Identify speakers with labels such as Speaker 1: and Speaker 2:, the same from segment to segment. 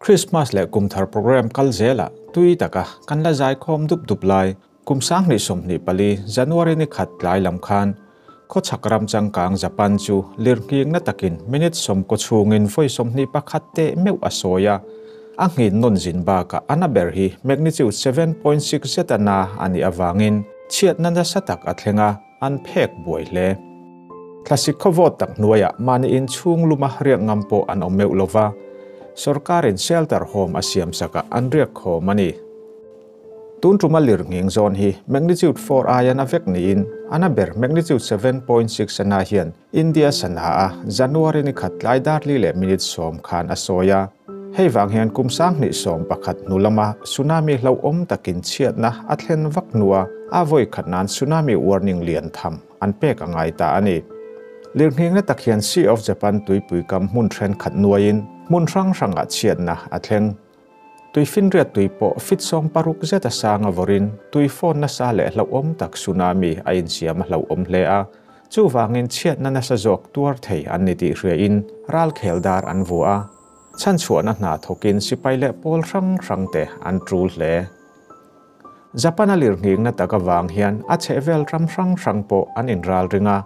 Speaker 1: Christmas leh kumthar programme kal zelah tui taka kan la zaikhawm dup dup lai kum 2024 January ni khat tlai lam khan khawchhak ram changkang Japan chu lirnghing na takin minute 90 chhungin vawi 21 teh meuh a sawi a, a nghin nawn zin bakah a na ber hi magnitude 7.6 zet a na a nih avangin chhiatna nasa tak a thleng a, an phek buai hle. Thlasik khawvawt tak hnuaiah mahni inchhung luma riak ngam pawh an awm meuh lova, sorkarin shelter home a siam sakah an riak khawm a ni. Tun tuma lirnghing zawn hi magnitude 4 aia na vek niin a na ber magnitude 7.6 a na hian India sana a January ni khat tlai dar li leh minute 10 khan a sawi a. Hei vang hian kum 2011 hnu lama tsunami hlauhawm takin chhiatna a thlen vak hnua a vawi khat nan tsunami warning lian tham an pek a ngai ta a ni. Lirnghing na tak hian Sea of Japan tuipui kam hmun then khat nuaiin hmun hrang hrangah chhiatna a thleng. Tuifinriat tui pawh fit 60 zet a sang a vawrin tuifawn nasa leh hlauhawm tak tsunami a insiam a hlauhawm hle a. Chuvangin chhiatna nasa zawk tuar thei an ni tih hriain ral khel dar an vu a. Chhan chhuahna hna thawkin sipai leh pawl hrang hrang te an tul hle. Japan a lirnghing na tak avang hian a chhehvel ram hrang hrang pawh an inral ring a.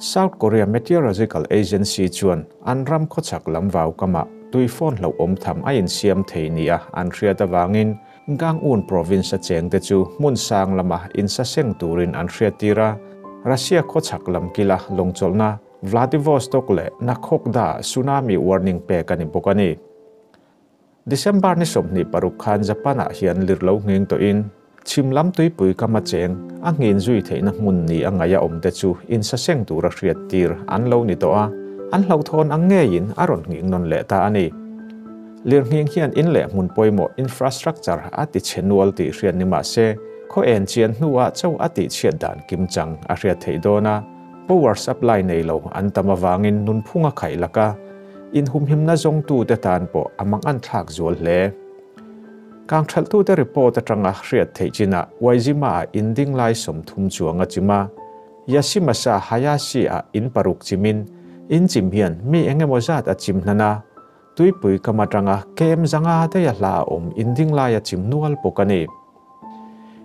Speaker 1: South Korea Meteorological Agency chuan an ram khawchhak lam vau kamah tuifawn hlauhawm tham a insiam thei ni a an hriat avangin Gangwon province a cheng te chu hmun sang lama insaseng turin an hriat tir a. Russia khawchhak lam kila lawngchawlhna Vladivostok leh Nakhokda tsunami warning pek a ni bawk a ni. December ni 26 khan Japan-ah hian lir lo nghing tawhin chhim lam tuipui kama cheng a nghin zui theihna hmun ni a ngaih a awm te chu insaseng tura hriat tir an lo ni tawh a, an hlauhthawn ang ngeiin a rawn nghing nawn leh ta a ni. Lirnghing hian in leh hmun pawimawh infrastructure a ti chhe nual tih hriat ni mah se, khaw en chian hnuah chauh a tih chhiat dan kim chang a hriat theih dawn a, power supply nei lo an tam avangin nunphung a khaih laka inhumhimna zawngtu te tan pawh a mang an thlak zual hle. Kang thaltu te report atanga hriat theih chinah Wajima a inding lai 30 chuang a chima, Yashimasa Hayashi a in 6 chimin in chim hian mi engemaw zat a chim hnana, tuipui kam atanga kem zanga te a hla awm inding lai a chim nual bawk a ni.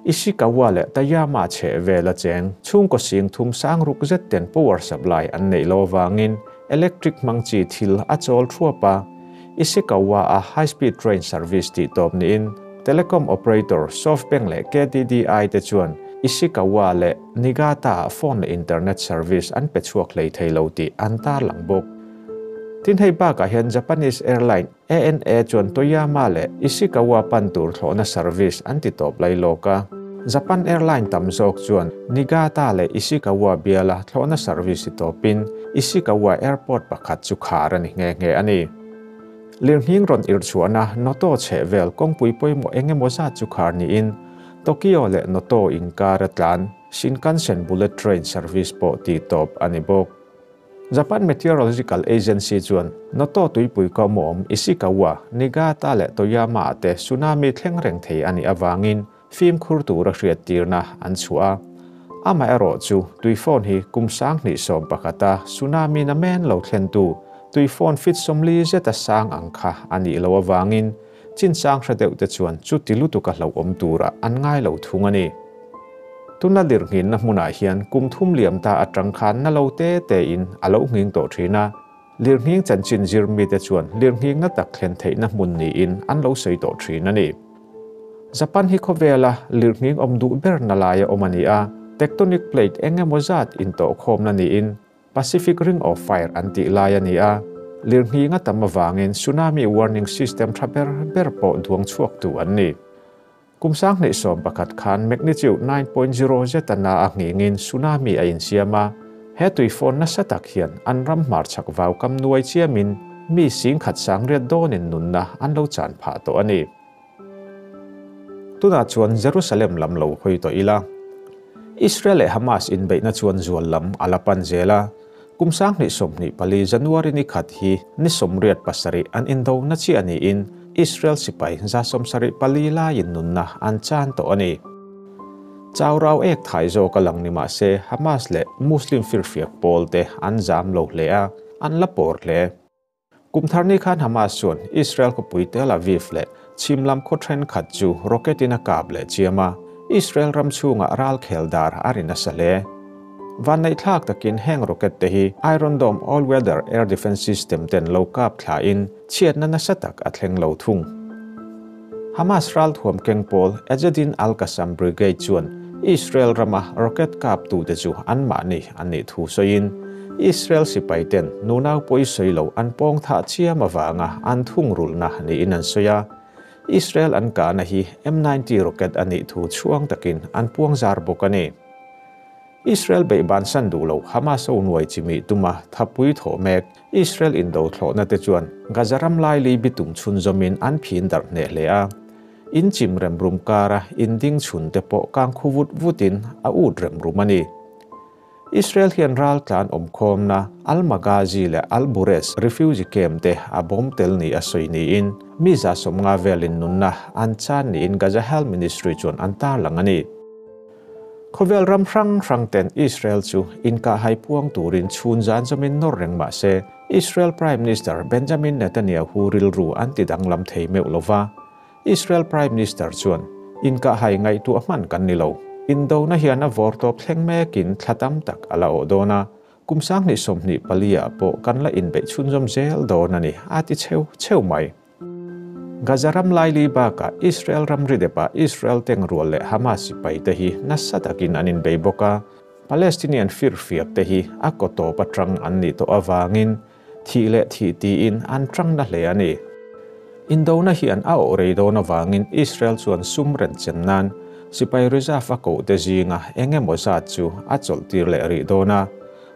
Speaker 1: Ishikawa leh Tayama che vela cheng chhungkaw sing thum sang ruk zet ten power supply an nei lo wangin electric mangchi thil a chawl thuapa. Ishikawa a high speed train service ti top ni in telecom operator SoftBank leh KDDI te chuan Ishikawa leh Niigata phone leh internet service an pe chhuak hlei thei lo ti an tar lang bawk. Tin hei bakah hian Japanese airline ANA chuan Toyama leh Ishikawa pan tur thlawhna service an ti tawp lai lawk a. Japan airline tam zawk chuan Niigata leh Ishikawa biala thlawhna service ti tawpin Ishikawa airport pakhat chu khar a ni nge nge a ni. Lirnghing rawn ir chhuahna Noto chhehvel kawngpui pawimawh engemaw zat chu khar niin Tokyo leh Noto inkar a tlan Shinkansen bullet train service pawh ti tawp a ni bawk. Japan Meteorological Agency chuan Noto tuipui kam awm Ishikawa, Niigata leh Toyama te tsunami thleng reng thei a nih awangin fim khur tura hriat tirna an chhuah a. Ama erawh chu tuifawn hi kum 2011 a tsunami na men lo thlen tu tuifawn fit 40 zet a sang ang kha a nih lo awangin chin sang hre deuh te chuan chu ti lutuk a hlauhawm tura an ngai lo thung a ni. Tuna lirnghin na hmunah hian kum thum liam ta atang khan na lo te te in a lo nghing tawh thin a. Lirnghing chanchin zir mi te chuan lirnghing na tak thlen theihna hmun niin an lo sawi tawh thin a ni. Japan hi khawvela lirnghing awm duh ber na laia awm a ni a, tectonic plate engemaw zat in tawh khawmna niin Pacific Ring of Fire an tih lai a ni a. Lirnghing a tam awangin tsunami warning system tha ber ber pawh duang chhuak tu an ni. Kum 2011 khan magnitude 9.0 zet a na a nghingin tsunami a insiam a, he tuifawn nasa tak hian an ram hmar chhak vau kam nuai chiamin mi sing khat sang riat dawnin nunna an lo chan phah tawh a ni. Tuna chuan Jerusalem lam lo hawi tawh ila. Israel leh Hamas inbeihna chuan zual lam a la pan zel a. Kum 2024 January ni khat hi ni 87 an indo na chi ani in Israel sipai 74 laiin nunna an chan tawh a ni. Chau rau ek thai zo ka lang ni ma se Hamas leh Muslim firfiak pawl te an zam lo hle a, an la por hle. Kum thar ni khan Hamas chuan Israel khawpui Tel Aviv leh chhim lam khaw thenkhat chu rocket in a kap leh chiam a, Israel ram chhungah ral khel dar a ri nasa hle. Vanneihthlak takin heng rocket te hi Iron Dome all-weather air defence system ten lo kap thla in chhiatna nasa tak a thleng lo thung. Hamas ralthuam keng pawl Ezzedine al-Qassam Brigade chuan Israel rama rocket kap tute chu anmahni an nih thu sawiin, Israel sipai ten nunau pawi sawi lo an pawng thah chiam avanga an thungrulhna niin an sawi a. Israel an kahna hi M90 rocket a nih thu chhuang takin an puang zar bawk a ni. Israel beih bansan duh lo Hamas ho nuai chimih tuma thapui thawh mek Israel indo thlawhna te chuan Gaza ram laili bitum chhunzawmin an phin darh hneh hle a. In chim rem rum kara inding chhun te pawh kang khu vut vutin a ut rem rum a ni. Israel hian ral tlan awmkhawmna Al Maghazi leh Al Bureij refugee camp te a bawm tel ni a sawi niin mi 150 velin nunna an chan niin Gaza Health Ministry chuan an tarlang a ni. Khawvel ram hrang hrang ten Israel chu inkahhai puang turin chhun zan zawmin nawr reng mah se, Israel Prime Minister Benjamin Netanyahu rilru an ti danglam thei meuh lo va. Israel Prime Minister chuan, Inkahhai ngaihtuah hman kan ni lo. Indona hian a vawr tawp thleng mekin thla tam tak a la awh dawn a, kum 2024 ah pawh kan la inbeih chhunzawm zel dawn a ni, a ti cheu cheu mai. Gaza ram laili bakah Israel ramri depah Israel tengrual leh Hamas sipai te hi nasa takin an inbei bawk a, Palestinian firfiak te hi a kaw tawp atang an nih tawh avangin thih leh thih tiin an tang na hle a ni. Indona hian a awh rei dawn avangin Israel chuan sum renchen nan sipai reserve a koh te zinga eng emaw zat chu a chawlh tir leh rih dawn a,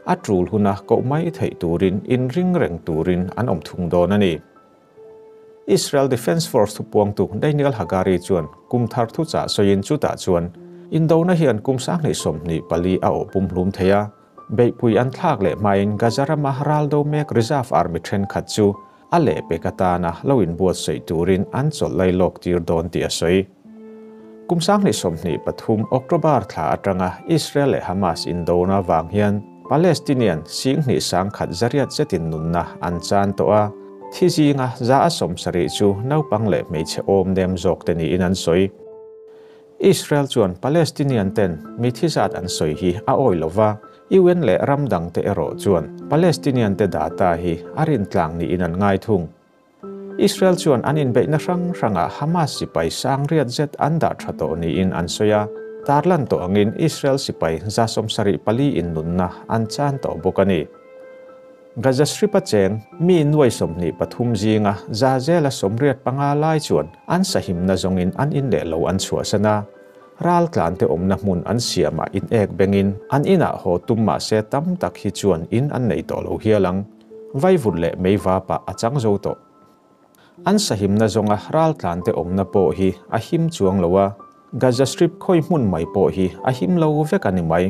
Speaker 1: a tul huna koh mai theih turin inring reng turin an awm thung dawn a ni. Israel Defence Force thupuangtu Daniel Hagari chuan kum thar thuchah sawiin chutah chuan indona hian kum 2024 a awh pumhlum thei a, beihpui an thlak leh hmain Gaza rama raldo mek Reserve Army thenkhat chu a lehpek atana lo inbuatsaih turin an chawlh lai lawk tir dawn tih a sawi. Kum 2023 October thla atanga Israel leh Hamas indona vang hian Palestinian 21,100 zetin nunna an chan tawh a, thi zinga 170 chu naupang leh hmeichhe awm nem zawk te niin an sawi. Israel chuan Palestinian ten mi thi zat an sawi hi a awi lova, UN leh ram dang te erawh chuan Palestinian te data hi a rintlang niin an ngai thung. Israel chuan an inbeihna hrang hrangah Hamas sipai sang riat zet an dah tha tawh niin an sawi a, tarlan tawh angin Israel sipai 74 in nunna an chan tawh bawk a ni. Gaza Strip a cheng mi 23 zinga 85% lai chuan an sahimna zawngin an in leh lo an chhuahsan a, ral tlan te awmna hmun an siamah in ek bengin an inah haw tum mah se tam tak hi chuan in an nei tawh lo hial ang. Vaivut leh meiva pah a chang zo tawh. An sahimna zawnga ral tlan te awmna pawh hi a him chuang lo a, Gaza Strip khawi hmun mai pawh hi a him lo vek a ni mai.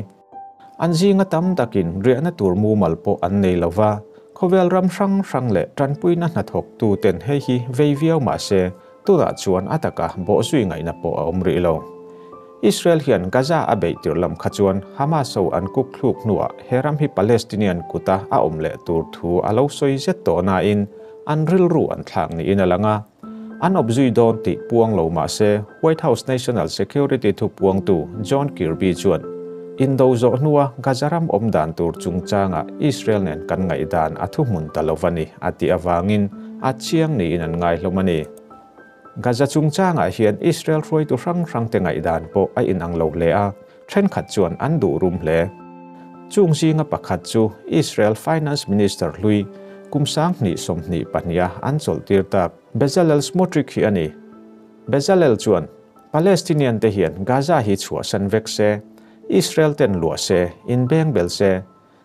Speaker 1: An zinga tam takin riahna tur mumal pawh an nei lo va, khawvel ram hrang hrang leh tanpuina hnathawktu ten hei hi vei viau mah se, tunah chuan a taka bawhzui ngaihna pawh a awm rih lo. Israel hian Gaza a beih tir lam kha chuan Hamas ho an kuk thluk hnuah he ram hi Palestinian kuta a awm leh tur thu a lo sawi zet tawh nain an rilru an thlak niin a lang a. An awpzui dawn tih puang lo mah se White House National Security thupuangtu John Kirby chuan Indo zawh hnua Gaza ram awm dan tur chungchangah Israel nen kan ngaihdan a thuhmun ta lo va ni a tih avangin a chiang niin an ngai hlawm a ni. Gaza chungchangah hian Israel hruaitu hrang hrang te ngaihdan pawh a inang lo hle a, thenkhat chuan an duh rum hle. Chung zinga pakhat chu Israel Finance Minister hlui kum 2022 a an chawlhtir tak Bezalel Smotrich hi a ni. Bezalel chuan Palestinian te hian Gaza hi chhuahsan vek se, Israel ten luah se, inbeng bel se,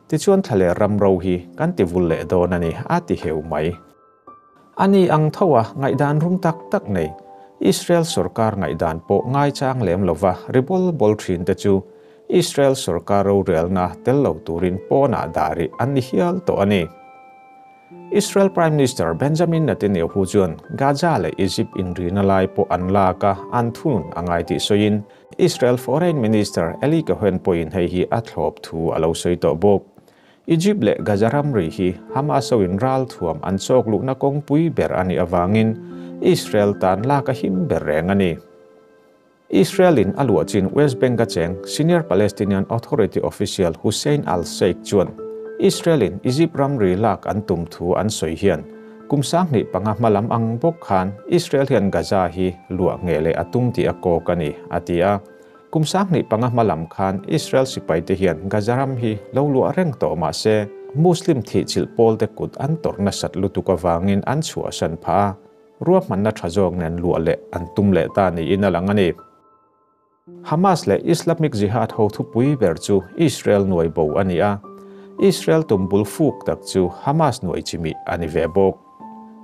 Speaker 1: tichuan thla leh ram ro hi kan ti vul leh dawn a ni a ti heu mai. Ani ang tho a ngaihdan rum tak tak nei Israel sorkar ngaihdan pawh ngai chang lem lova ribol bol thin te chu Israel sorkar rorelna tel lo turin pawnah dari an ni hial tawh a ni. Israel Prime Minister Benjamin Netanyahu chuan Gaza leh Egypt inrina lai pawh an lak a an thunun a ngai tih sawiin Israel Foreign Minister Eli Cohen pawhin hei hi a thlawp thu a lo sawi tawh bawk. Egypt leh Gaza ramri hi Hamas hoin ralthuam an chawk luhna kawngpui ber a nih avangin Israel tan lak a him ber reng a ni. Israel in a luah chin West Bank a cheng senior Palestinian Authority official Hussein al-Sheikh chuan Israel in Egypt ramri lak an tum thu an sawi hian kum 2005 hmalam ang bawk khan Israel hian Gaza hi luah nge leh a tum tih a kawk a ni, a ti a. Kum 2005 hmalam khan Israel sipaite hian Gaza ram hi lo luah reng tawh mah se Muslim thihchilh pawlte kut an tawrh nasat lutuk avangin an chhuahsan phah a, ruahmanna tha zawk nen luah leh an tum leh ta niin a lang a ni. Hamas leh Islamic Jihad ho thupui ber chu Israel nuai bo a ni a, Israel tum bul fuk tak chu Hamas nuai chimih a ni ve bawk.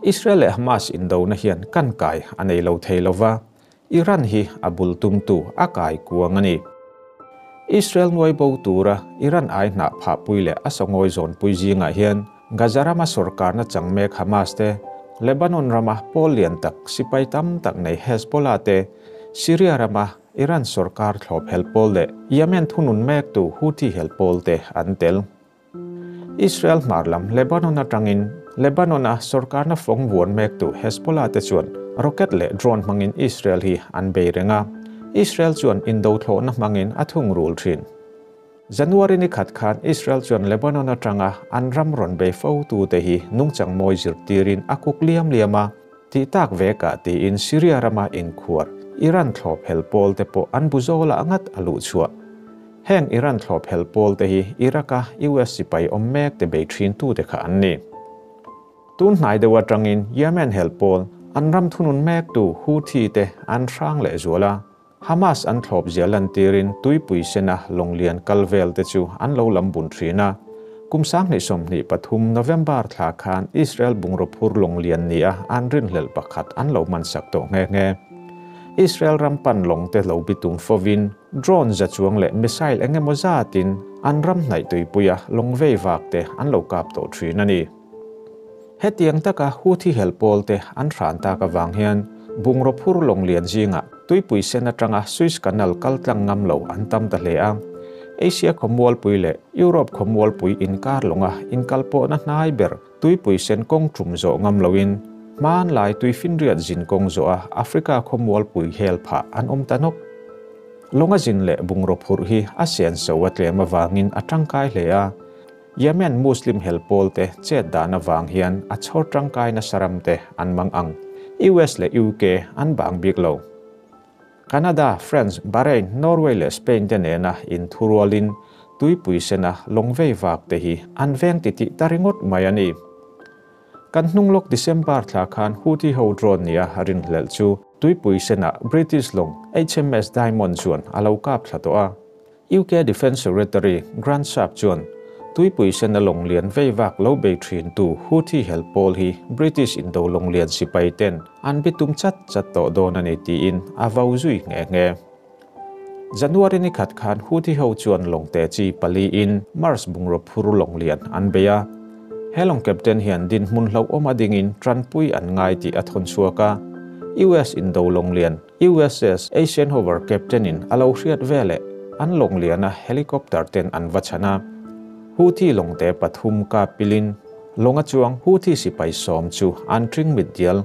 Speaker 1: Israel leh Hamas indona hian kan kai a nei lo thei lova, Iran hi a bul tumtu a kai kuang a ni. Israel nuai bo tura Iran ai hnah phahpui leh a sawngawi zawnpui zingah hian Gaza rama sorkarna chang mek Hamas te, Lebanon rama pawl lian tak sipai tam tak nei Hezbollah te, Syria rama Iran sorkar thlawp hel pawl leh Yemen thunun mektu Houthi hel pawl te an tel. Israel hmar lam Lebanon atangin Lebanon-a sorkarna fawng vuan mektu Hezbollah te chuan rocket leh drone hmangin Israel hi an bei reng a, Israel chuan indo thlawhna hmangin a thungrul thin. January ni khat khan Israel chuan Lebanon atanga an ram rawn bei fo tute hi nungchang mawi zirtirin a kuk liam liam a, tih tak vekah tiin Syria rama inkhuar Iran thlawp hel pawl te pawh an bu zawlah ngat a luh chhuah. Heng Iran thlawp hel pawl te hi Iraq-a US sipai awm mek te bei thin tute kha an ni. Tun hnai deuh atangin Yemen hel pawl an ram thunun mektu Houthi te an hrang leh zual a, Hamas an thlawp zia lantirin tuipui sena lawnglian kal vel te chu an lo lam bun thin a. Kum 2023 November thla khan Israel bungraw phur lawnglian nia an rinhlelh pakhat an lo mansak tawh nghe nghe. Israel ram pan lawng te lo bitum fovin drone za chuang leh missile eng emaw zatin an ram hnaih tuipuia lawng vei vak te an lo kap tawh thin a ni. Hetiang taka Houthi hel pawl te an hran tak avang hian bungraw phur lawnglian zingah tuipui sen atanga Suez Canal kal tlang ngam lo an tam ta hle a. Asia khawmualpui leh Europe khawmualpui inkar lawnga inkal pawhna hnai ber tuipui sen kawng tum zawh ngam loin hmanlai tuifinriat zin kawng zawh a Africa khawmualpui hel phah an awm ta nawk. Lawnga zin leh bungraw phur hi a sian so a tlem avangin a tangkai hle a. Yemen Muslim hel pawl te chet dan avang hian a chhawr tangkaina saram te an mang ang. US leh UK an bang bik lo. Canada, France, Bahrain, Norway leh Spain te nena inthurualin tuipui sena lawng vei vak te hi an veng titih ta ringawt mai a ni. Kan hnunglawk December thla khan Houthi ho drone nia rinhlelh chu tuipui sena British lawng HMS Diamond chuan a lo kap thla tawh a. UK Defence Secretary Grant Shapps chuan tuipui sena lawnglian vei vak lo bei thin tu Houthi hel pawl hi British indo lawnglian sipai ten an bitum chat chat tawh dawn a ni tiin a vau zui nghe nghe. January ni khat khan Houthi ho chuan lawngte chi pali in Mars bungraw phur lawnglian an bei a. He lawng captain hian din hmun hlo awm a dingin tanpui an ngai tih a thawn chhuak a. US indo lawnglian USS Eisenhower captain in a lo hriat veleh an lawngliana helicopter ten an va chhan a. Houthi lawngte pathum ka pilin lawnga chuang Houthi sipai sawm chu an ring mit dial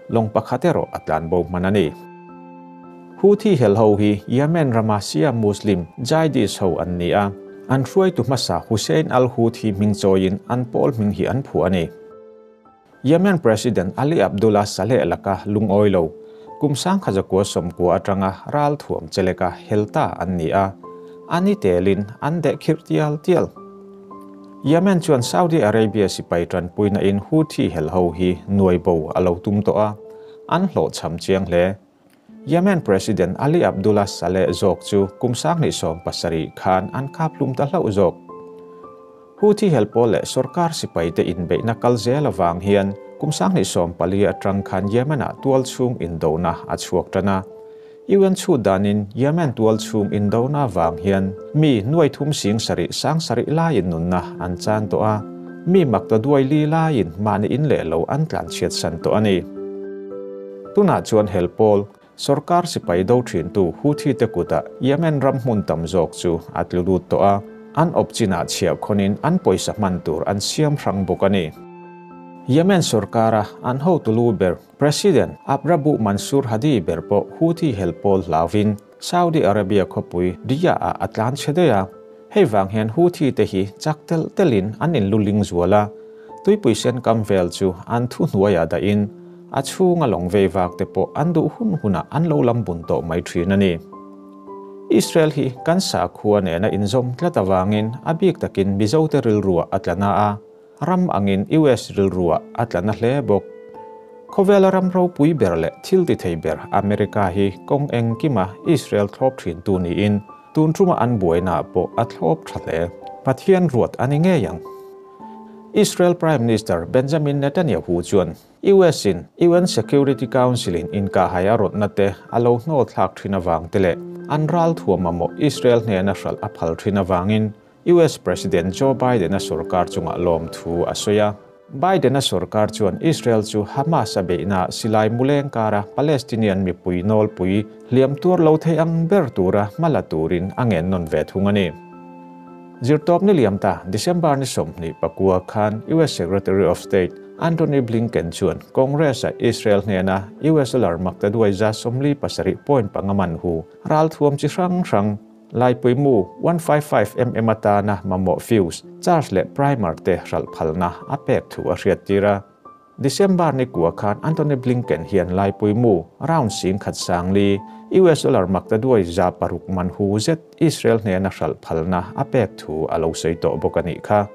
Speaker 1: lawng pakhat erawh a tlan bo hman a ni. Houthi hel ho hi Yemen rama Shia Muslim Zaidis ho an ni a, an hruaitu hmasa Hussein al-Houthi hming chawiin an pawl hming hi an phuah a ni. Yemen President Ali Abdullah Saleh laka lungawi lo, kum 1990 atanga ral thuam cheleka helta an ni a, ani telin an deh khirh tial tial. Yemen chuan Saudi Arabia sipai tanpuina in Houthi hel ho hi nuai bo a lo tum tawh a, an hlawh cham chiang hle. Yemen President Ali Abdullah Saleh zawk chu kum 2017 khan an kap hlum ta hlauh zawk. Houthi hel pawl leh sorkar sipai te inbeihna kal zel awang hian kum 2014 atang khan Yemen-ah tual chhung indona a chhuak tan a. UN chu danin Yemen tual chhung indona wang hian mi nuai thum sing sarih sang sarih laiin nunna an chan tawh a, mi makta duai li laiin mahni in leh lo an tlan chhiat san tawh a ni. Tunah chuan hel pawl sorkar sipai do thin tu Houthi te kutah Yemen ram hmun tam zawk chu a tlu lut tawh a. An awp chinah chhiah khawnin an pawisa hman tur an siam hrang bawk a ni. Yemen sorkara an hotu lu ber President Abd-Rabbu Mansour Hadi ber pawh Houthi hel pawl hlauvin Saudi Arabia khawpui Riyadh-ah a tlan chhe daih a. Hei vang hian Houthi te hi chak telh telhin an inluling zual a, tuipui sen kam vel chu an thuhnuaiah dahin a chhunga lawng vei vak te pawh an duh hun hunah an lo lam bun tawh mai thin a ni. Israel hi kan sakhua nena inzawm tlat avangin a bik takin Mizote rilruah a tla na a, ram angin US rilruah a tla na hle bawk. Khawvela ram ropui ber leh thil ti thei ber America hi kawng engkima Israel thlawp thintu niin tun tuma an buainaah pawh a thlawp tha hle. Pathian ruat a ni ngei ang. Israel Prime Minister Benjamin Netanyahu chuan US in UN Security Council in inkahhai a rawtna te a lo hnawl thlak thin avang te leh an ral thuam mamawh Israel hnena hralh a phal thin avangin US President Joe Biden-a sorkar chungah lawmthu a sawi a. Biden-a sorkar chuan Israel chu Hamas a beihna silai muleng kara Palestinian mipui nawlpui hliam tuar lo thei ang ber tura hma la turin a ngen nawn ve thung a ni. Zirtawp ni liam ta December ni 29 khan US Secretary of State Antony Blinken chuan Congress-a Israel hnena US dollar maktaduai 47.5 man hu ralthuam chi hrang hrang laipui mu 155 mm atana mamawh fuse, charge leh primer te hralh phalna a pek thu a hriattir a. December ni kua khan Antony Blinken hian laipui mu round 10,004 US dollar maktaduai 600 man hu zet Israel hnena hralh phalna a pek thu a lo sawi tawh bawk a nih kha.